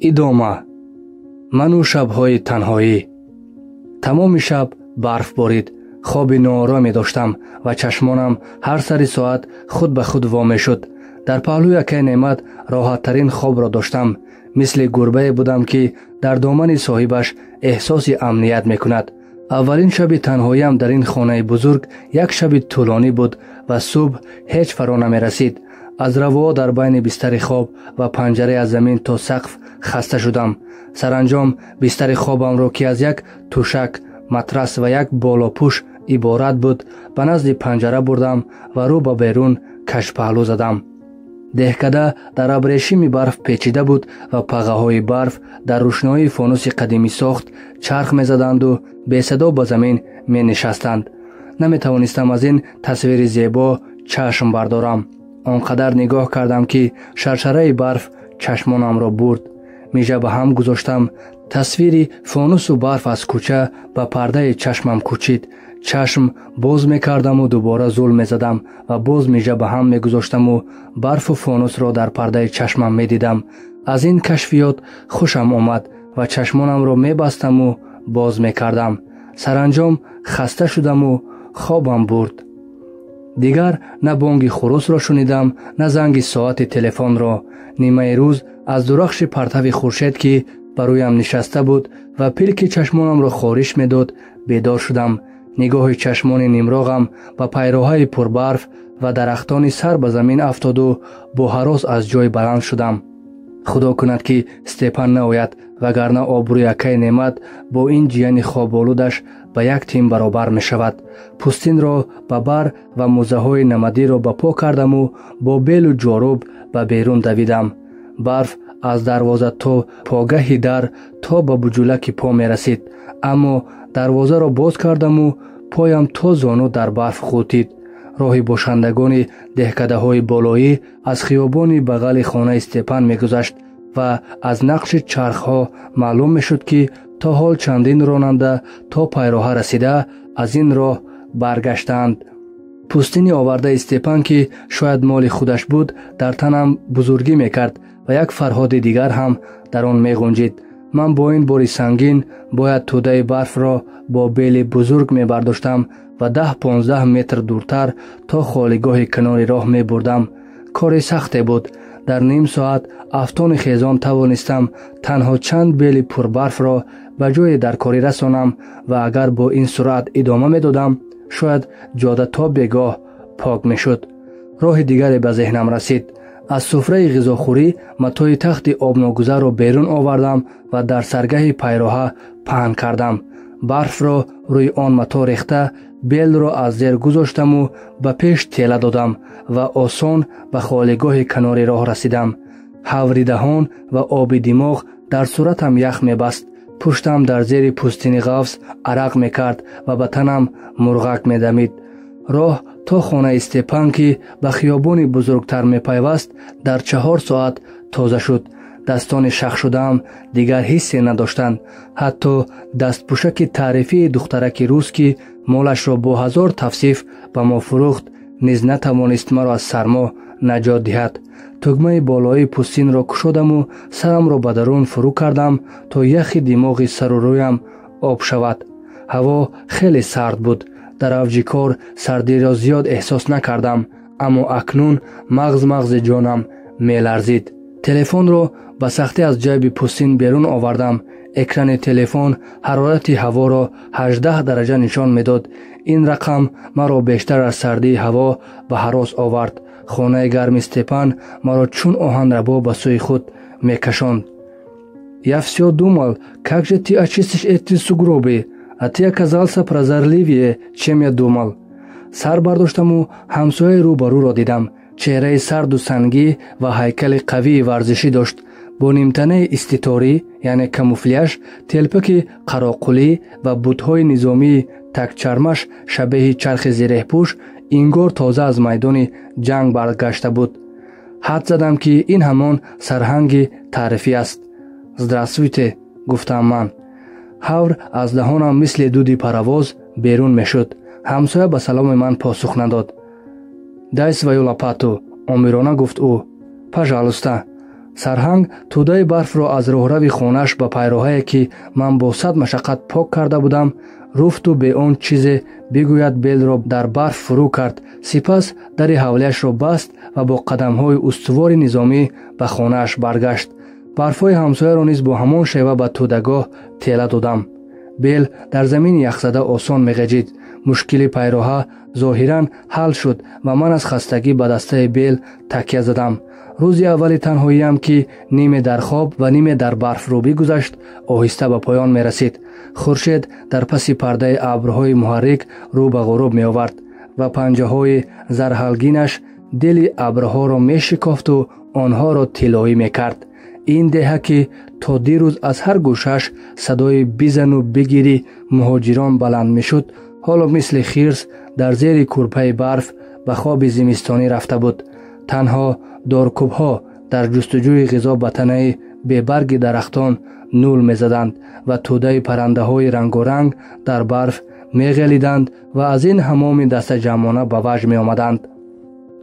Идома. Ману шабҳои танҳоӣ. Тамоми шаб барф борид. Хоби ноороме доштам ва чашмонам ҳар сари соат худ ба худ во мешуд. Дар паҳлӯи акай Неъмат роҳаттарин хобро доштам. Мисли гурбае будам, ки дар домани соҳибаш эҳсоси амният мекунад. Аввалин шаби танҳоиам дар ин хонаи бузург як шаби тӯлонӣ буд ва субҳ ҳеҷ фаро намерасид. Аз равоҳо дар байни бистари хоб ва панҷараи аз замин то сақф хаста шудам. Саранҷом бистари хобамро, ки аз як тӯшак, матрас ва як болопӯш иборат буд, ба назди панҷара бурдам ва рӯ ба берун кашпаҳлӯ задам. Деҳкада дар абрешими барф печида буд ва пағаҳои барф дар рӯшноии фонуси қадимӣ сохт чарх мезаданду бесадо ба замин менишастанд. Наметавонистам аз ин тасвири зебо чашм бардорам. Он қадар нигоҳ кардам, ки шаршараи барф чашмонамро бурд. Мижа ба ҳам гузоштам. Тасвири фонусу барф аз кӯча ба пардаи чашмам кӯчид. Чашм боз мекардаму дубора зул мезадам ва боз мижа ба ҳам мегузоштаму барфу фонусро дар пардаи чашмам медидам. Аз ин кашфиёт хушам омад ва чашмонамро мебастаму боз мекардам. Саранҷом хаста шудаму хобам бурд. Дигар на бонги хурусро шунидам, на занги соати телефонро. Нимаи рӯз аз дурахши партави хуршед, ки ба рӯям нишаста буд ва пилки чашмонамро хориш медод, бедор шудам. Нигоҳи чашмони нимроғам ба пайроҳаи пурбарф ва дарахтони сар ба замин афтоду бо ҳарос аз ҷой баланд шудам. Худо кунад, ки Степан наояд, вагарна обрӯи акай Неъмат бо ин ҷияни хоболудаш ба як тим баробар мешавад. Пӯстинро ба бар ва мӯзаҳои намадиро ба по кардаму бо белу ҷоруб ба берун давидам. Барф аз дарвоза то погаҳи дар то ба буҷулаки по мерасид, аммо дарвозаро боз кардаму поям то зону дар барф ғӯтид. Роҳи бошандагони деҳкадаҳои болоӣ аз хиёбони бағали хонаи Степан мегузашт ва аз нақши чархҳо маълум мешуд, ки то ҳол чандин ронанда то пайроҳа расида аз ин роҳ баргаштаанд. Пӯстини овардаи Степан, ки шояд моли худаш буд, дар танам бузургӣ мекард ва як Фарҳоди дигар ҳам дар он меғунҷид. Ман бо ин бори сангин бояд тӯдаи барфро бо бели бузург мебардоштам ва 10-15 метр дуртар то холигоҳи канори роҳ мебурдам. Кори сахте буд. Дар ним соат афтони хезон тавонистам танҳо чанд бели пурбарфро ба ҷои даркорӣ расонам ва агар бо ин суръат идома медодам, шояд ҷода то бегоҳ пок мешуд. Роҳи дигаре ба зеҳнам расид. Аз суфраи ғизохӯрӣ матои тахти обногузарро берун овардам ва дар саргаҳи пайроҳа паҳн кардам. Барфро рӯи он мато рехта, белро аз зер гузоштаму ба пеш тела додам ва осон ба холигоҳи канори роҳ расидам. Ҳаври даҳон ва оби димоғ дар суратам ях мебаст. Пуштам дар зери пӯстини ғафз арақ мекард ва ба танам мурғак медамид. Роҳ то хонаи Степан, ки ба хиёбони бузургтар мепайваст, дар 4 соат тоза шуд. Дастони шахшудаам дигар ҳиссе надоштанд. Ҳатто дастпӯшаки таърифии духтараки рус, ки молашро бо ҳазор тавсиф ба мо фурӯхт, низ натавонист маро аз сармо наҷот диҳад. Тугмаи болоии пӯстинро кушодаму сарамро ба дарун фурӯ кардам, то яхи димоғи сару рӯям об шавад. Ҳаво хеле сард буд. Дар авҷи кор сардиро зиёд эҳсос накардам, аммо акнун мағз мағзи ҷонам меларзид. Телефонро ба сахтӣ аз ҷайби пӯстин берун овардам. Экрани телефон ҳарорати ҳаворо 18 дараҷа нишон медод. Ин рақам маро бештар аз сардии ҳаво ба ҳарос овард. Хонаи гарми Степан маро чун оҳанрабо ба сӯи худ мекашонд. «Я всё думал, как же ты очистишь эти сугробы, а ты оказался прозорливее, чем я думал». Сар бардоштаму ҳамсояи рӯ ба рӯро дидам. Чеҳраи сарду сангӣ ва ҳайкали қавии варзишӣ дошт. Бо нимтанаи иститорӣ, яъне камуфляж, телпаки қароқулӣ ва бутҳои низомии такчармаш шабеҳи чархи зиреҳпӯш, ингор тоза аз майдони ҷанг баргашта буд. Ҳад задам, ки ин ҳамон сарҳанги таърифӣ аст. «Здравствуйте», гуфтам ман. Ҳавр аз даҳонам мисли дуди паровоз берун мешуд. Ҳамсоя ба саломи ман посух надод. «Дай свою лопату», омирона гуфт ӯ. «Пожалуйста». Сарҳанг тӯдаи барфро аз роҳрави хонааш ба пайроҳае, ки ман бо сад машаққат пок карда будам, руфту бе он чизе бигӯяд белро дар барф фурӯ кард. Сипас дари ҳавлияшро баст ва бо қадамҳои устувори низомӣ ба хонааш баргашт. Барфҳои ҳамсояро низ бо ҳамон шева ба тӯдагоҳ тела додам. Бел дар замини яхзада осон меғеҷид. Мушкили пайроҳа зоҳиран ҳал шуд ва ман аз хастагӣ ба дастаи бел такя задам. Рӯзи аввали танҳоиам, ки ниме дар хоб ва ниме дар барфрӯбӣ гузашт, оҳиста ба поён мерасид. Хуршед дар паси пардаи абрҳои муҳаррик рӯ ба ғуруб меовард ва панҷаҳои зарҳалгинаш дили абрҳоро мешикофту онҳоро тиллоӣ мекард. Ин деҳа, ки то дирӯз аз ҳар гӯшаш садои бизану бигири муҳоҷирон баланд мешуд, ҳоло мисли хирс дар зери кӯрпаи барф ба хоби зимистонӣ рафта буд. Танҳо доркӯбҳо дар ҷустуҷӯи ғизо ба танаи бебарги дарахтон нул мезаданд ва тӯдаи паррандаҳои рангоранг дар барф меғелиданд ва аз ин ҳамоми дастаҷамъона ба ваҷд меомаданд.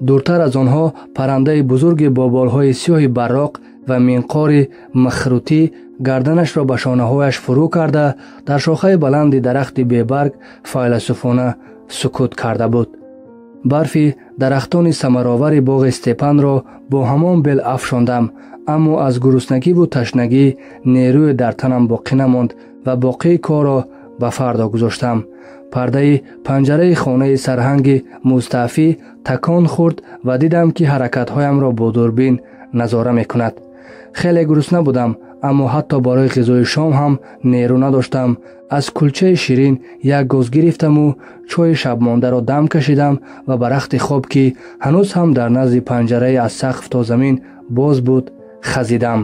Дуртар аз онҳо паррандаи бузурге бо болҳои сиёҳи барроқ ва минқори махрутӣ гарданашро ба шонаҳояш фурӯ карда дар шохаи баланди дарахти бебарг файласуфона сукут карда буд. Барфи дарахтони самаровари боғи Степанро бо ҳамон бел афшондам, аммо аз гуруснагиву ташнагӣ нерӯе дар танам боқӣ намонд ва боқии корро ба фардо гузоштам. Пардаи панҷараи хонаи сарҳанги мустаъфӣ такон хӯрд ва дидам, ки ҳаракатҳоямро бо дурбин назора мекунад. Хеле гурусна будам, аммо ҳатто барои ғизои шом ҳам нерӯ надоштам. Аз кулчаи ширин як гоз гирифтаму чойи шабмондаро дам кашидам ва ба рахти хоб, ки ҳанӯз ҳам дар назди панҷараи аз сақф то замин боз буд, хазидам.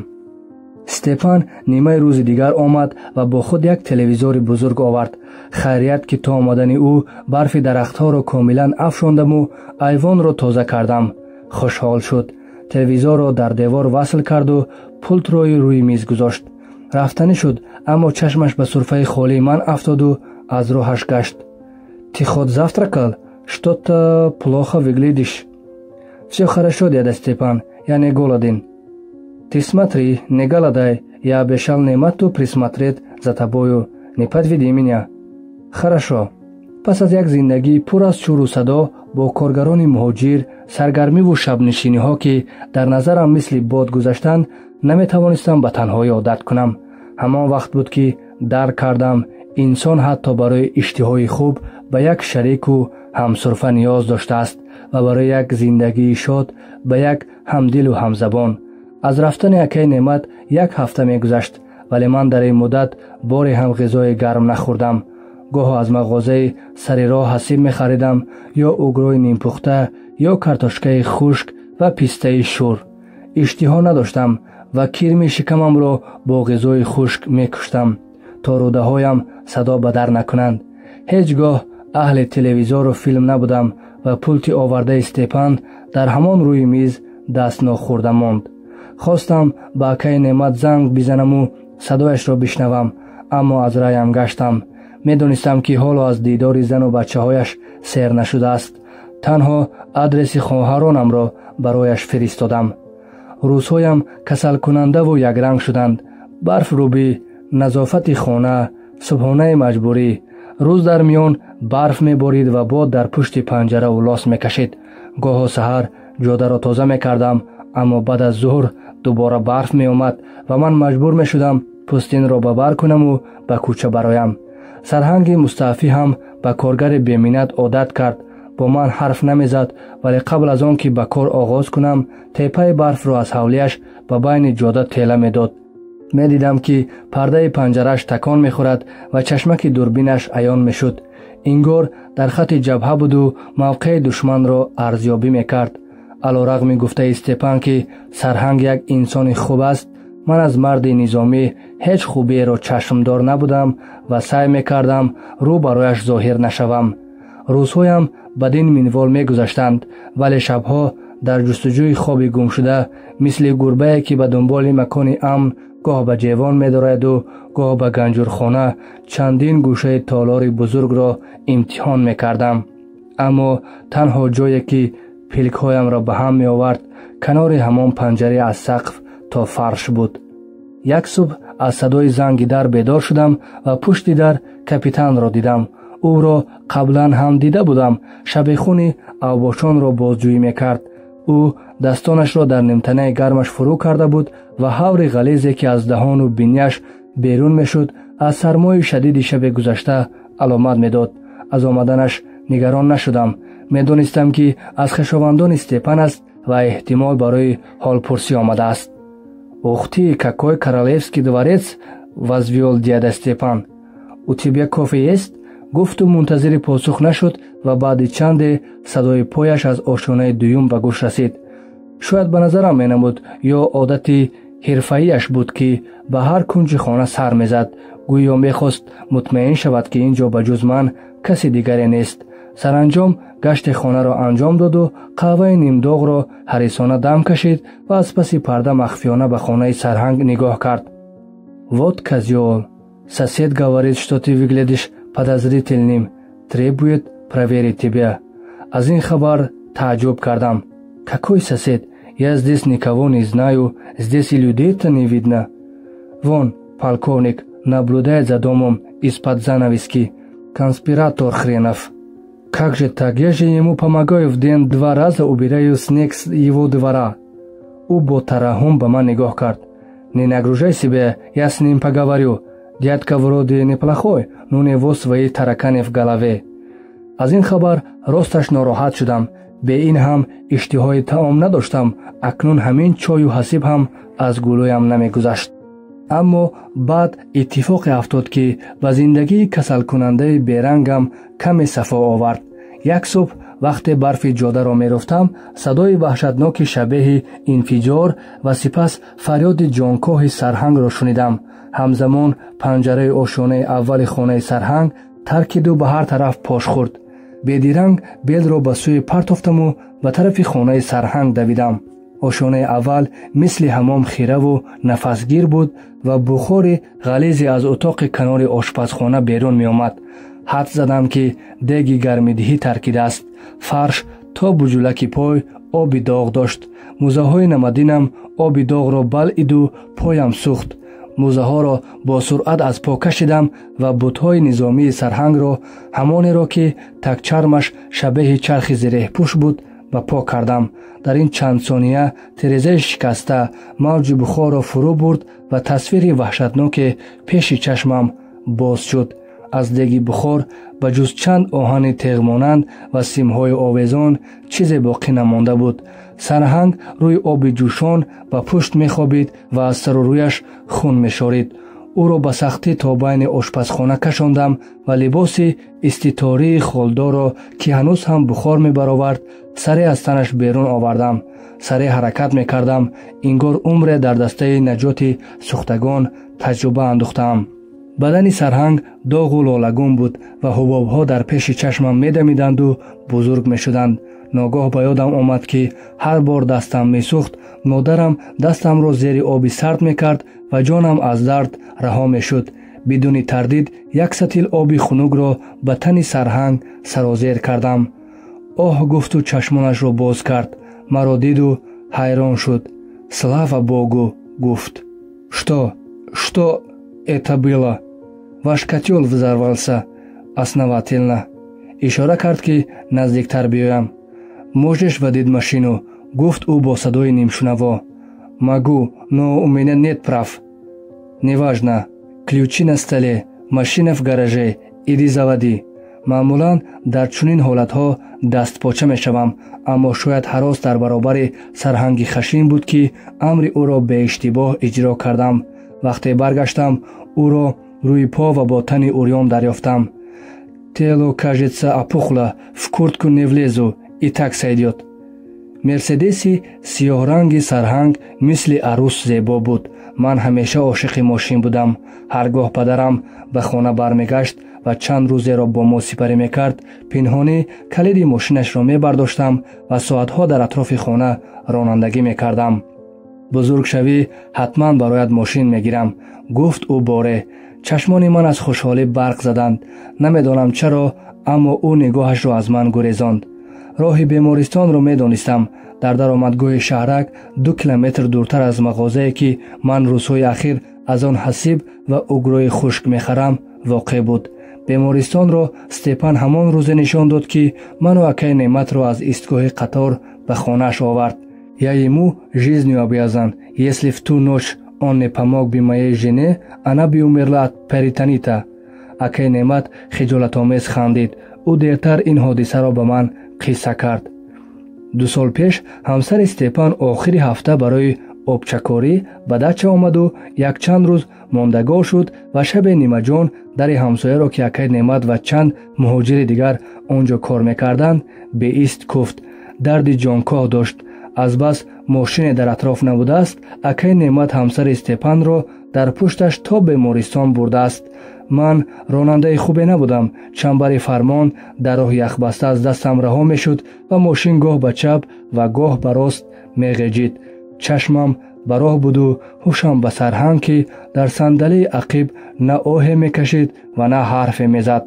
Степан нимаи рӯзи дигар омад ва бо худ як телевизори бузург овард. Хайрият, ки то омадани ӯ барфи дарахтҳоро комилан афшондаму айвонро тоза кардам. Хушҳол шуд. Телевизорро дар девор васл карду пултро рӯи миз гузошт. Рафтанӣ шуд, аммо чашмаш ба сурфаи холии ман афтоду аз роҳаш гашт. «Ты хоть завтракал? Что-то плохо выглядишь». «Всё хорошо, дядя Степан, я не голоден». «Ты смотри, не голодай, я обещал Немату присмотреть за тобою, не подведи меня». «Хорошо». Пас аз як зиндагии пур аз шӯру садо бо коргарони муҳоҷир, саргармиву шабнишиниҳо, ки дар назарам мисли бод гузаштанд, наметавонистам ба танҳоӣ одат кунам. Ҳамон вақт буд, ки дарк кардам, инсон ҳатто барои иштиҳои хуб ба як шарику ҳамсурфа ниёз доштааст ва барои як зиндагии шод ба як ҳамдилу ҳамзабон. Аз рафтани акаи Неъмат як ҳафта мегузашт, вале ман дар ин муддат боре ҳам ғизои гарм нахӯрдам. Гоҳо аз мағозаи сари роҳ ҳасиб мехаридам, ё угрои нимпухта, ё картошкаи хушк ва пистаи шӯр. Иштиҳо надоштам ва кирми шикамамро бо ғизои хушк мекуштам, то рӯдаҳоям садо ба дар накунанд. Ҳеҷ гоҳ аҳли телевизору филм набудам ва пулти овардаи Степан дар ҳамон рӯи миз дастнохӯрда монд. Хостам ба акаи Неъмат занг бизанаму садояшро бишнавам, аммо аз раям гаштам. Медонистам, ки ҳоло аз дидори зану бачаҳояш сер нашудааст. Танҳо адреси хоҳаронамро барояш фиристодам. Рӯзҳоям касалкунандаву якранг шуданд. Барфрӯбӣ, назофати хона, субҳонаи маҷбурӣ. Рӯз дар миён барф меборид ва бод дар пушти панҷара улос мекашид. Гоҳо саҳар ҷодаро тоза мекардам, аммо баъд аз зуҳр дубора барф меомад ва ман маҷбур мешудам пӯстинро ба бар кунаму ба кӯча бароям. Сарҳанги мустаъфӣ ҳам ба коргари беминнат одат кард. Бо ман ҳарф намезад, вале қабл аз он ки ба кор оғоз кунам, теппаи барфро аз ҳавлияш ба байни ҷода тела медод. Медидам, ки пардаи панҷараш такон мехӯрад ва чашмаки дурбинаш аён мешуд. Ингор дар хати ҷабҳа буду мавқеи душманро арзёбӣ мекард. Алорағми гуфтаи Степан, ки сарҳанг як инсони хуб аст, ман аз марди низомӣ ҳеҷ хубиеро чашмдор набудам ва саъй мекардам рӯ барояш зоҳир нашавам. Рӯзҳоям бадин минвол мегузаштанд, вале шабҳо дар ҷустуҷӯи хоби гумшуда, мисли гурбае, ки ба дунболи макони амн гоҳ ба ҷевон медораду гоҳ ба ганҷурхона, чандин гӯшаи толори бузургро имтиҳон мекардам. Аммо танҳо ҷое, ки пилкҳоямро ба ҳам меовард, канори ҳамон панҷаре аз сақф то фарш буд. Як субҳ аз садои занги дар бедор шудам ва пушти дар капитанро дидам. Ӯро қаблан ҳам дида будам. Шабехуни авбошонро бозҷӯӣ мекард. Ӯ дастонашро дар нимтанаи гармаш фурӯ карда буд ва ҳаври ғалезе, ки аз даҳону биняш берун мешуд, аз сармои шадиди шаби гузашта аломат медод. Аз омаданаш нигарон нашудам. Медонистам, ки аз хешовандони Степан аст ва эҳтимол барои ҳолпурсӣ омадааст. «Ух ты, какой королевский дворец возвел дядя Степан! У тебя кофе есть?» — гуфту мунтазири посух нашуд ва баъди чанде садои пояш аз ошёнаи дуюм ба гӯш расид. Шояд ба назарам менамуд ё одати ҳирфаияш буд, ки ба ҳар кунҷи хона сар мезад, гӯё мехост мутмаин шавад, ки ин ҷо ба ҷуз ман каси дигаре нест. Саранҷом гашти хонаро анҷом доду қаҳваи нимдоғро ҳарисона дам кашид ва аз паси парда махфиёна ба хонаи сарҳанг нигоҳ кард. «Вот козёл! Сосед говорит, что ты выглядишь подозрительным, требует проверить тебя». Аз ин хабар тааҷҷуб кардам. «Какой сосед? Я здесь никого не знаю, здесь и людей-то не видно». «Вон полковник наблюдает за домом из-под занавески. Конспиратор хренов». «Как же так? Я же ему помогаю, в день два раза убираю снег с его двора». Ӯ бо тараҳҳум ба ман нигоҳ кард. «Не нагружай себя, я с ним поговорю. Дядька вроде неплохой, но у него свои тараканы в голове». Аз ин хабар росташ нороҳат шудам. Бе ин ҳам иштиҳои таом надоштам, акнун ҳамин чою ҳасиб ҳам аз гулӯям намегузашт. Аммо баъд иттифоқе афтод, ки ба зиндагии касалкунандаи берангам каме сафо овард. Як субҳ, вақте барфи ҷодаро мерофтам, садои ваҳшатноки шабеҳи инфиҷор ва сипас фарёди ҷонкоҳи сарҳангро шунидам. Ҳамзамон панҷараи ошёнаи аввали хонаи сарҳанг таркиду ба ҳар тараф пош хӯрд. Бедиранг белро ба сӯи партофтаму ба тарафи хонаи сарҳанг давидам. Ошёнаи аввал мисли ҳамом хираву нафасгир буд ва бухори ғализе аз утоқи канори ошпазхона берун меомад. Ҳадс задам, ки деги гармидиҳӣ таркидааст. Фарш то буҷулаки пой оби доғ дошт. Мӯзаҳои намадинам оби доғро балъиду поям сӯхт. Мӯзаҳоро бо суръат аз по кашидам ва бутҳои низомии сарҳангро, ҳамонеро, ки такчармаш шабеҳи чархи зиреҳпӯш буд, ба по кардам. Дар ин чанд сония тирезаи шикаста мавҷи бухорро фурӯ бурд ва тасвири ваҳшатноке пеши чашмам боз шуд. Аз деги бухор ба ҷуз чанд оҳани теғмонанд ва симҳои овезон чизе боқӣ намонда буд. Сарҳанг рӯи оби ҷӯшон ба пушт мехобид ва аз сару рӯяш хун мешорид. Ӯро ба сахтӣ то байни ошпазхона кашондам ва либоси иститории холдорро, ки ҳанӯз ҳам бухор мебаровард, сареъ аз танаш берун овардам. Сареъ ҳаракат мекардам, ингор умре дар дастаи наҷоти сӯхтагон таҷриба андӯхтаам. Бадани сарҳанг доғу лолагун буд ва ҳубобҳо дар пеши чашмам медамиданду бузург мешуданд. Ногоҳ ба ёдам омад, ки ҳар бор дастам месӯхт, модарам дастамро зери оби сард мекард ва ҷонам аз дард раҳо мешуд. Бидуни тардид як сатил оби хунукро ба тани сарҳанг сарозер кардам. Оҳ гуфту чашмонашро боз кард. Маро диду ҳайрон шуд. «Слава богу», — гуфт. «Что? Что это было?» «Ваш котел взорвался основательно». Ишора кард, ки наздиктар биёям. «Можешь водить машину?» — гуфт ӯ бо садои нимшунаво. «Могу, но у меня нет прав». «Неважно. Ключи на столе, машина в гараже, иди заводи». Маъмулан дар чунин ҳолатҳо дастпоча мешавам, аммо шояд ҳарос дар баробари сарҳанги хашин буд, ки амри ӯро беиштибоҳ иҷро кардам. Вақте баргаштам, ӯро рӯи по ва бо тани урён дарёфтам. «Тело, кажется, опухло, в куртку не влезу, и так сойдет». Мерседеси сиёҳранги сарҳанг мисли арӯс зебо буд. Ман ҳамеша ошиқи мошин будам. Ҳар гоҳ падарам ба хона бармегашт ва чанд рӯзеро бо мо сипарӣ мекард, пинҳонӣ калиди мошинашро мебардоштам ва соатҳо дар атрофи хона ронандагӣ мекардам. «Бузург шавӣ, ҳатман бароят мошин мегирам», — гуфт ӯ боре. Чашмони ман аз хушҳолӣ барқ заданд. Намедонам чаро, аммо ӯ нигоҳашро аз ман гурезонд. Роҳи бемористонро медонистам. Дар даромадгоҳи шаҳрак 2 километр дуртар аз мағозае, ки ман рӯзҳои ахир аз он ҳасиб ва угрои хушк мехарам, воқеъ буд. Бемористонро Степан ҳамон рӯзе нишон дод, ки ману акаи Неъматро аз истгоҳи қатор ба хонааш овард. Я ему жизнью обязан. Если в ту ночь он не помог бы моей жене, она бы умерла от перитонита. Акаи Неъмат хиҷолатомез хандид. Ӯ дертар ин ҳодисаро ба ман қисса кард. 2 сол пеш ҳамсари Степан охири ҳафта барои обчакорӣ ба дача омаду якчанд рӯз мондагор шуд ва шабе нимаҷон дари ҳамсояро, ки акаи Неъмат ва чанд муҳоҷири дигар он ҷо кор мекарданд, беист куфт. Дарди ҷонкоҳ дошт. Азбас мошине дар атроф набудааст, акаи Неъмат ҳамсари Степанро дар пушташ то бемористон бурдааст. Ман ронандаи хубе набудам. Чанбари фармон дар роҳи яхбаста аз дастам раҳо мешуд ва мошин гоҳ ба чап ва гоҳ ба рост меғеҷид. Чашмам ба роҳ буду ҳушам ба сарҳанг, ки дар сандалии ақиб на оҳе мекашид ва на ҳарфе мезад.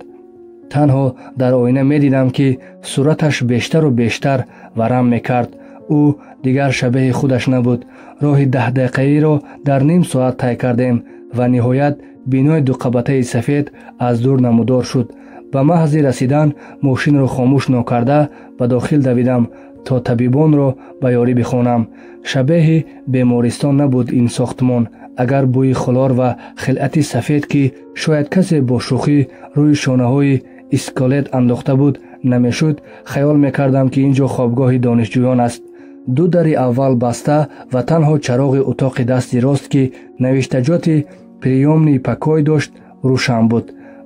Танҳо дар оина медидам, ки сураташ бештару бештар варам мекард. Ӯ дигар шабеҳи худаш набуд. Роҳи 10 дақиқаиро дар ним соат тай кардем ва ниҳоят бинои дуқабатаи сафед аз дур намудор шуд. Ба маҳзи расидан мошинро хомӯш нокарда ба дохил давидам, то табибонро ба ёрӣ бихонам. Шабеҳи бемористон набуд ин сохтмон. Агар бӯи хлор ва хилъати сафед, ки шояд касе бо шӯхӣ рӯи шонаҳои исколет андохта буд, намешуд, хаёл мекардам, ки ин ҷо хобгоҳи донишҷӯён аст. 2 дари аввал баста ва танҳо чароғи утоқи дасти рост, ки навиштаҷоти приёмный покой дошт, рӯшан буд.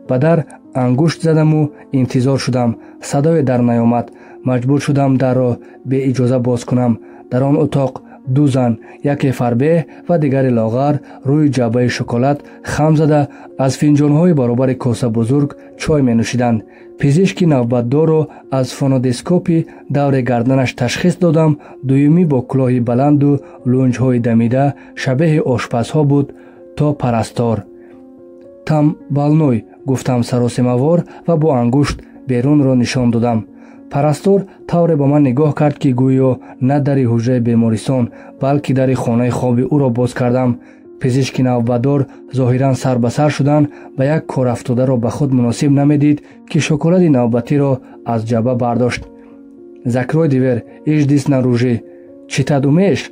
Ба дар ангушт задаму интизор шудам. Садое дар наёмад. Маҷбур шудам дарро беиҷоза боз кунам. Дар он утоқ 2 зан, яке фарбеҳ ва дигари лоғар, рӯи ҷаббаи шоколад хам зада аз финҷонҳои баробари коса бузург чой менӯшиданд. Пизишки навбатдорро аз фонодескопи даври гарданаш ташхис додам. Дуюмӣ бо кулоҳи баланду лунҷҳои дамида шабеҳи ошпазҳо буд то парастор. Там больной, гуфтам саросемавор ва бо ангушт берунро нишон додам. Парастор тавре ба ман нигоҳ кард, ки гӯё на дари ҳуҷраи бемористон, балки дари хонаи хоби ӯро боз кардам. Пизишки навбатдор зоҳиран сар ба сар шудан ба як корафтодаро ба худ муносиб намедид, ки шоколади навбатиро аз ҷабба бардошт. Закрой дверь и жди снаружи. Читать умеешь?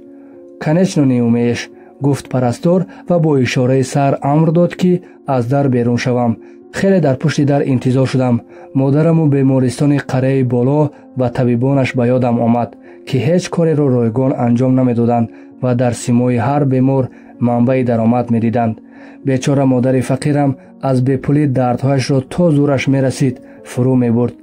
Конечно, не умеешь, гуфт парастор ва бо ишораи сар амр дод, ки аз дар берун шавам. Хеле дар пушти дар интизор шудам. Модараму бемористони қарияи боло ва табибонаш ба ёдам омад, ки ҳеҷ кореро ройгон анҷом намедоданд ва дар симои ҳар бемор манбаи даромад медиданд. Бечора модари фақирам аз бепулӣ дардҳояшро то зӯраш мерасид фурӯ мебурд.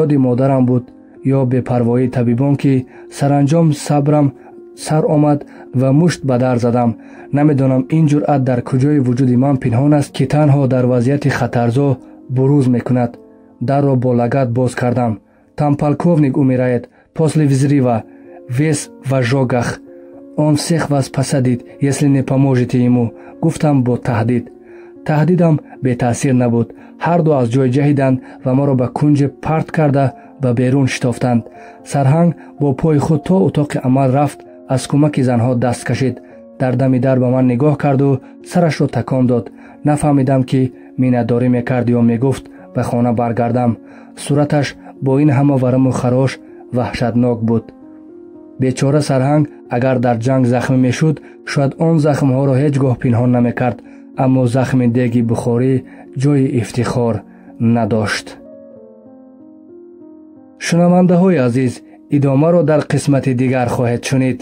Ёди модарам буд ё бепарвоии табибон, ки саранҷом сабрам сар омад ва мушт ба дар задам. Намедонам ин ҷуръат дар куҷои вуҷуди ман пинҳон аст, ки танҳо дар вазъияти хатарзо бурӯз мекунад. Дарро бо лагат боз кардам. Там полковник умирает после взрыва, весь в ожогах. Он всех вас посадит, если не поможете ему, гуфтам бо таҳдид. Таҳдидам бетаъсир набуд. Ҳарду аз ҷой ҷаҳиданд ва маро ба кунҷе парт карда ба берун шитофтанд. Сарҳанг бо пои худ то утоқи амал рафт, аз кӯмаки занҳо даст кашид. Дар дами дар ба ман нигоҳ карду сарашро такон дод. Нафаҳмидам, ки миннатдорӣ мекард ё мегуфт ба хона баргардам. Сураташ бо ин ҳама вараму харош ваҳшатнок буд. Бечора сарҳанг агар дар ҷанг захмӣ мешуд, шояд он захмҳоро ҳеҷ гоҳ пинҳон намекард, аммо захми деги бухорӣ ҷои ифтихор надошт. Шунавандаҳои азиз, идомаро дар қисмати дигар хоҳед шунид.